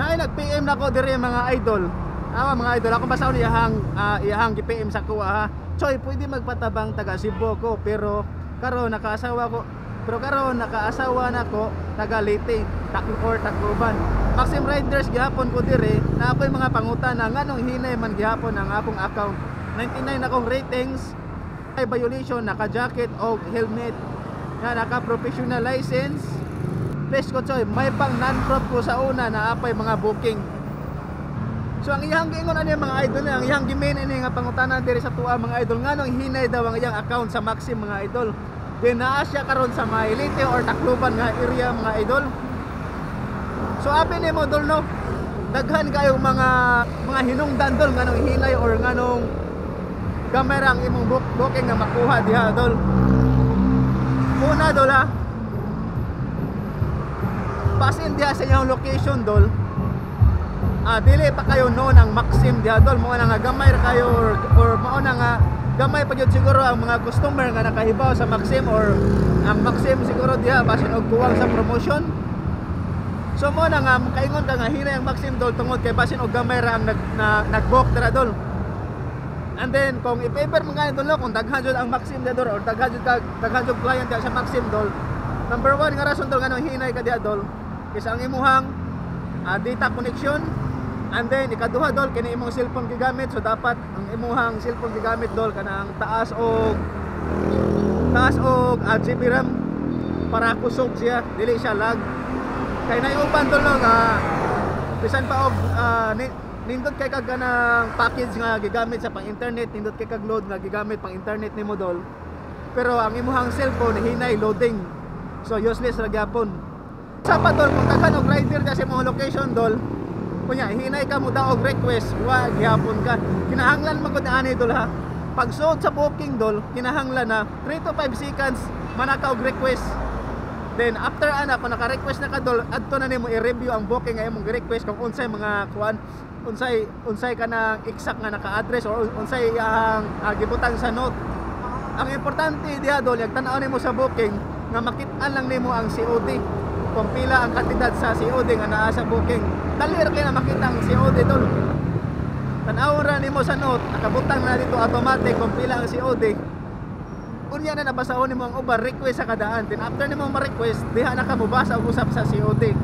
Naay nag-PM nako diri, mga idol. Awa, mga idol, ako basahon iyahang gi-PM sa kuha ha. "Choy, pwede magpatabang, taga Cebu ko pero karon nakaasawa ko, pero karon nakaasawa na ko, taga Leyte, or Tacloban. Maxim Riders gihapon ko diri na ako'y mga pangutana nganong hinay man gihapon ang akong account. 99 akong ratings, ay violation, naka-jacket o helmet nga naka professional license. Please ko, Choy, may pang non-prop ko sa una na apay mga booking." So ang iyang giingon ani, mga idol, ang iyang gimain ani nga pangutana diri sa tuwa, mga idol, nganong hinay daw ang iyang account sa Maxim, mga idol. Then naa siya karon sa may Leyte or Tacloban nga area, mga idol. So abi nimo, dol, no, daghan kayong mga hinungdan, dol, nganong hinay or nganong gamay ra ang imong booking nga makuha diha, dol. Una, dol, ha, basin diha sa inyong location, dol, dili pa kayo known ang Maxim diha, dol, mao na nga gamay ra kayo or mao na nga gamay pa gyud siguro ang mga customer nga nakahibaw sa Maxim or ang Maxim siguro diha basin og kuwang sa promotion. So mo na nga kaingon ka nga hinay ang Maxim, dol, tungod kay basin og gamay ra ang nag-book dira, dol. And then kung i-favor mo nga, dol, no, kung daghan jud ang Maxim diha, dol, or daghan jud client diha sa Maxim, dol, number one nga rason, dol, nganong hinay ka diha, dol, is ang imuhang data connection. And then ikaduha, dol, kini imong cellphone gigamit, so dapat ang imuhang cellphone gigamit, dol, kanang taas og GB RAM para kusog siya, dili siya lag. Kay nay uban, dol, no, nga bisan pa og nindot kay kag kanang package nga gigamit sa pang internet, nindot kay kag load nga gigamit pang internet nimo, dol, pero ang imuhang cellphone hinay loading, so useless ra gyapon. Sa pa, dol, kung daghan og rider ka sa imong location, dol, kunya hinay ka mo og request, wa gihapon ka. Kinahanglan man gud ani, dol, ha. Pagsuod sa booking, dol, kinahanglan na 3 to 5 seconds manaka og request. Then after ana, kung naka-request na ka, dol, adto na nimo i-review ang booking nga imong gi-request kung unsay mga kuan, unsay kanang exact nga naka-address or unsay ang gibutang sa note. Ang importante diha, dol, yag tan-aw nimo sa booking nga makit-an lang nimo ang COD, kung pila ang kantidad sa COD nga naa sa booking. Dali ra kay na makita ang COD, dol. Tan-awon ra nimo sa note, nakabutang na dito automatic kung pila ang COD. Unya na nabasahon nimo ang uban, request sa kadaan. Then after nimo ma-request, diha na ka mobasa og usap sa COD.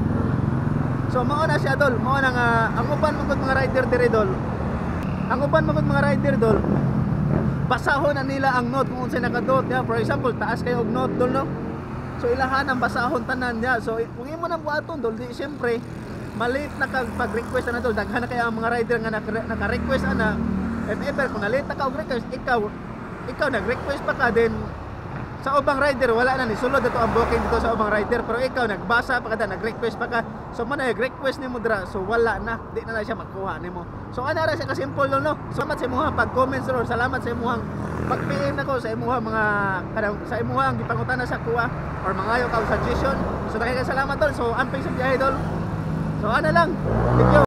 So mao na siya, dol. Mao na nga ang uban man gud mga rider diri, dol. Ang uban man gud mga rider, dol, basahon na nila ang note kung unsay nakadot ya. For example, taas kayo og note, dol, no. So ilahan ang basahon tanan niya. So kung imo nang buhaton, dol, di siyempre malate na kag pag-request na, dol. Daghan na kaya ang mga rider nga naka-request ana. If ever kung na-late na ka og request, ikaw nag-request pa ka, then sa ubang rider wala na nisulod ato ang booking dito sa ubang rider, pero ikaw nagbasa pa ka da, nag-request pa ka, so man nag-request nimo dira, so wala na, di na na siya makuha nimo. So ana ra siya ka-simple, no. Salamat sa imuhang pag-comment or salamat sa imuhang pag-PM nako sa imuhang mga kanang sa imuhang gipangutana sa kuha or mangayo ka og suggestion. So daghang salamat, tol. So amping sa biyahe, tol. So ana lang, thank you.